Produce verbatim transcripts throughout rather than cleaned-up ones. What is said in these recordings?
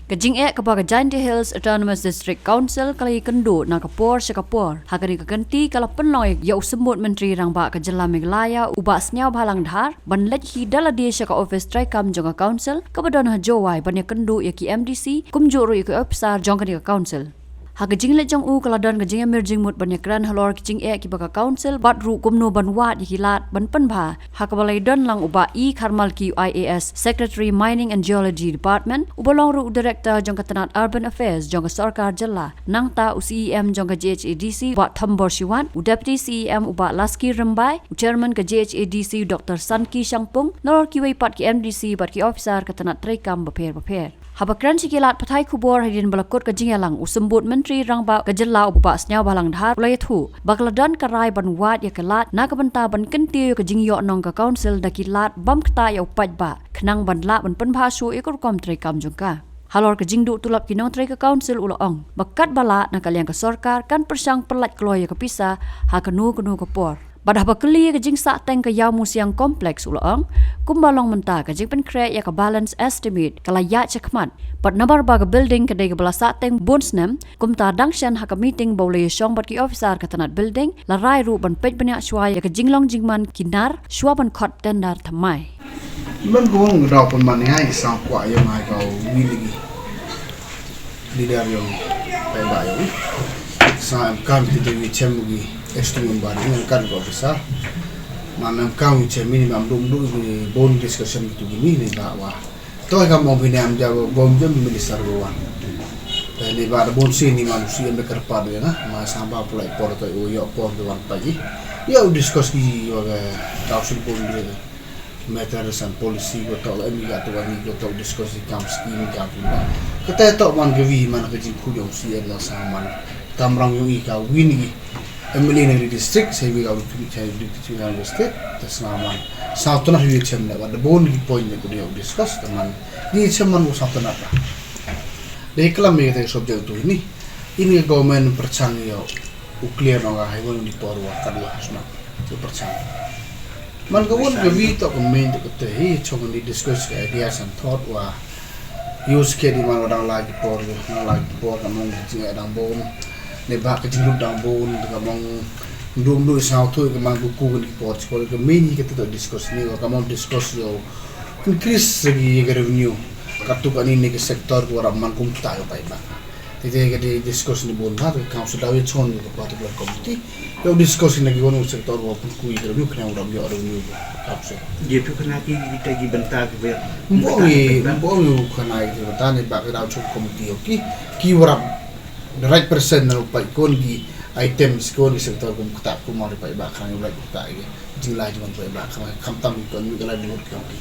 Ka jingeh kaba ka Jaintia Hills Autonomous District Council ka la ïakynduh na ka por sha ka por ha kane ka kynti ka la pynlong ïa u Symbud Myntri Rangbah ka Jylla Meghalaya u Bah Sniawbhalang Dhar ban leit hi da lade sha ka ophis treikam jong ka Council kaba don ha Jowai ban ïakynduh ïa ki M D C kumjuh ruh ïa ki ophisar jong kane ka Council. Ha ka jingleit jong u ka la don ka jingïamir jingmut ban ïakren halor ki jingeh kiba ka Council bad ruh kumno ban wad ïa ki lad ban pynbha, ha kaba la ïadon lang u Bah E Kharmalki, I A S, Secretary Mining and Geology Department, uba long ruh u Director jong ka tnat Urban Affairs jong ka Sorkar Jylla, nangta u C E M jong ka J H A D C u Bah Thombor Shiwat, u Deputy C E M u Bah Laski Rymbai, u Chairman ka J H A D C u Doctor Sanki Shangpung, nalor kiwei pat ki M D C bad ki ophisar ka tnat treikam bapher bapher. Haba kren sha ki lad pathai khubor hadien ba la kut ka jingïalang, u Symbud Myntri Rangbah ka Jylla u Bah Sniawbhalang Dhar u la ïathuh ba ka la don ka rai ban wad ïa ka lad na ka bynta ban kyntiew ïa ka jingïoh nong ka Council da ki lad bym ktah ïa u paidbah, khnang ban lah ban pynbha shuh ïa ka rukom treikam jong ka. Halor ka jingduh tulop ki nongtrei ka Council u la ong ba katba lah na ka liang ka Sorkar kan pyrshang pyllait kloi ïa ka pisa ha kano kano ka por. Bad haba kylli ïa ka jingsahteng ka Ïawmusiang Complex u la ong, kumba long mynta ka jingpynkhreh ïa ka balance estimate ka la ïaid shakhmat. Bad namar ba ka building ka dei kaba la sahteng bun snem, kumta dang shen ha ka meeting ba u la ïashong bad ki ophisar ka tnat building, la rai ruh ban peit bniah shuwa ïa ka jinglong jingman ki nar shuwa ban khot tender thymmai. Lem ka wong ka daw pynman ïa i saw kwah ïa nga ka wi lagi. Leader ïa u paidbah ïa u. Sa em kam ti te wi chem u gi estimate ba ni em kam ko bisa. Man em kam wi chem ini mam dum dum gi bone discussion gitu gini ni ba wa. To ka mong bini am ja bom jam minister go wan. Ni ba da bon si ni man si em kar pa ïa nga. Ma sa ba pulai por to u yo por go wan pa gi. Yo discuss gi wa ga tau sul bom ïa matters and policy ko to em ga to ni ko to discuss i kam scheme kam pun. Ka te to man ka wi man ka jingkhuid ïa u C M la sa man. Tam rang ïa i ka win i M L A na district, sa wi ka u tu sa wi tu sa wi state, ta sa man. Sa to na wi chem na wa da bon ki point ne ko ïa discuss ta man. Ni chem man u sa to na ta. Dei klam ïa te subject tu ni. Ini government pyrchang ïa u clear nong ka highway ni por wa ka dua hasna. Te pyrchang. Man ka won ka wi to ka main to ka te hi chong ni discuss ka ideas and thought wa use ke di man wa dang la ki por, dang la ki por ka mong ka jing dang bon. Ne ba ka jing dang bon ka mong dum dum sa thu ka man ku ku ni por, por ka main hi ka te to discuss ni wa ka mong discuss yo increase lagi ka revenue. Ka tu ka ni ni ka sector ko ra man kum ta yo pai ba. Te te ka di discuss ni bun ba ka council daw chon ka particular committee. Yo discuss ni ki wonu sector wa pun kui ka revenue kena wa yo revenue council. Ye phi khana ki ki te ki bynta ki ba. Mbo wi mbo wi khana ki bynta ni ba ka daw chon committee yo ki ki wa the right person na pai kon ki items kon ki sector kum kata kum ma pai ba khana right kata ki. Jing lai jong pai ba kham kham tam ko mi kala di wut kam ki.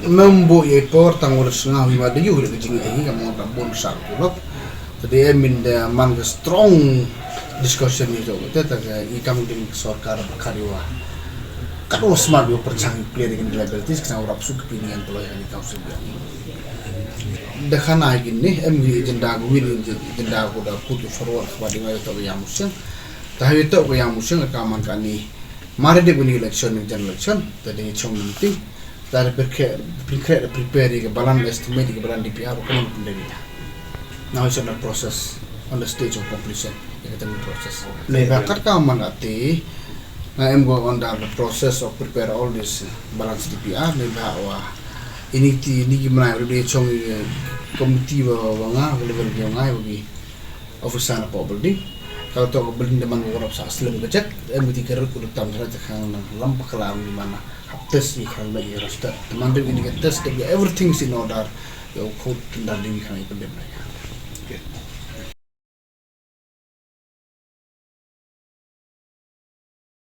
Mem bo ye por tang wor snga wi ma de yu de jing ai ka mo ta bon sa ko lok. Te de min de man ka strong discussion ni to te ta ka i kam ding sorkar khari wa. Ka do smart yo pyrchang clear ding liabilities ka sa rap su ki ni an ploy ni kam su bi. De khana gin ni em ni agenda ko win agenda ko da put forward ba ding ai to ya musang. Ta ha to ko ya musang ka man ka ni. Mare de buni election ni jan election ta de chong ni ti ta de prepare prepare prepare ke balan estimate ke balan D P R ko mon pun de. Now it's on the process, on the stage of completion. Ke ta process. Ne ba kat ka man ati na em go on the process of prepare all this balance D P R ne ba wa ini ti ni ki mana de chong committee wa wa nga level ke nga wa ki officer na pop building. Kalau to building de man worap sa slim ke cek, em ti kerut kudu tam sa cek hang nang lam pakala ang di mana. Hap test i khang lagi roster. Teman de ini ke test de everything is in order. Ya u code tendar di khang i pendem lagi.